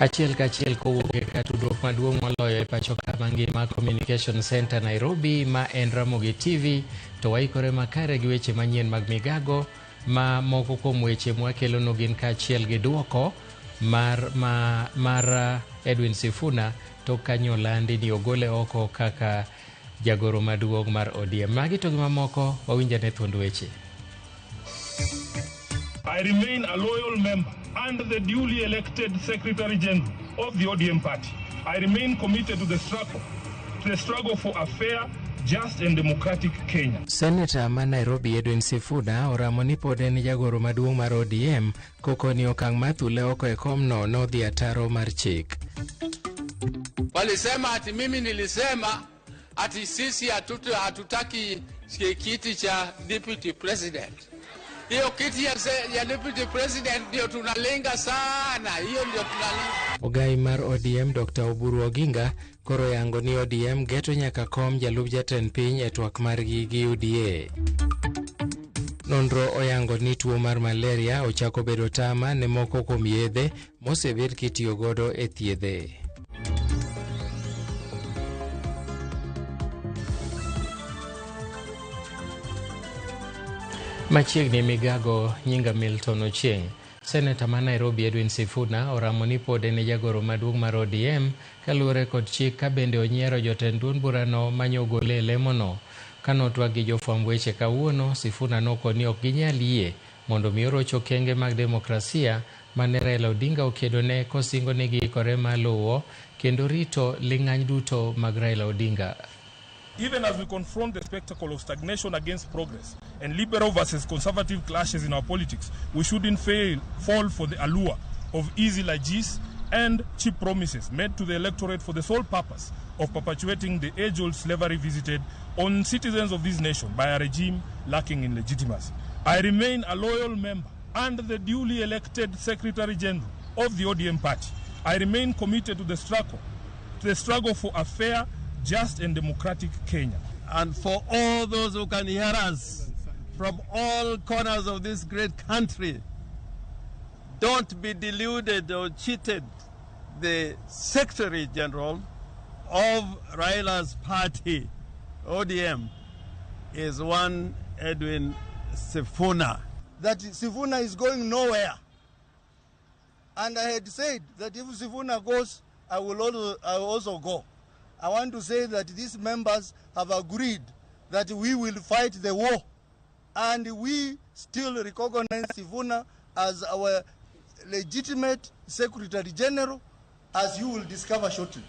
Achiel kachiel kowuok e kar tudruok maduong' moloyo e pacho ka mangima Communication Center Nairobi ma en Ramogi TV to waikore makare gi weche manyien mag migago ma moko kuom weche mwakelonu gin kaachiel gi duoko mar, ma, mar Edwin Sifuna tok kanyo olandi ni ogole oko kaka jagoro maduong' mar ODM. Magi to gi mamoko wawinj ane thuond weche. I remain a loyal member and the duly elected Secretary General of the ODM party. I remain committed to the struggle, to the struggle for a fair, just and democratic Kenya. Seneta ma Nairobi Edwin Sifuna oramo ni pod en jagoro maduong' mar ODM kokoni okang' mar thule oko e komno nodhi ataro mar chik. Walisema ati mimi nilisema ati sisi hatutaki kiti cha deputy president. Hiyo kiti ya deputy president ndio tunalenga sana, hiyo ndio tunalenga. Ogai mar ODM Dr. Oburu Oginga koro yango ni ODM geto nyaka kom jalup jatend piny e twak margi gi UDA. Nonro oyango ni tuo mar malaria ochako bedo tama ne moko kuom yedhe mosebed kitiyo godo e thiedhe. Machiegni migago nyinga Milton Ochieng. Seneta ma Nairobi Edwin Sifuna oramo ni pod en e jagoro maduong' mar ODM kaluwore kod chik ka bende onyiero jotend duond burano manyo ogole e lemono. Kanotwak gi jofwamb weche kawuono, Sifuna nokoni ok ginyal yie mondo mi oroch okenge mag demokrasia mane Raila Odinga okedone kosingo ni giikore mar luwo kendo rito ling'any duto mag Raila Odinga. Even as we confront the spectacle of stagnation against progress and liberal versus conservative clashes in our politics, we shouldn't fall for the allure of easy largesse and cheap promises made to the electorate for the sole purpose of perpetuating the age-old slavery visited on citizens of this nation by a regime lacking in legitimacy. I remain a loyal member and the duly elected Secretary General of the ODM party. I remain committed to the struggle for a fair, just and democratic Kenya. And for all those who can hear us from all corners of this great country, don't be deluded or cheated. The Secretary General of Raila's party, ODM, is one Edwin Sifuna. That Sifuna is going nowhere. And I had said that if Sifuna goes, I will also go. I want to say that these members have agreed that we will fight the war. And we still recognize Sifuna as our legitimate Secretary General, as you will discover shortly.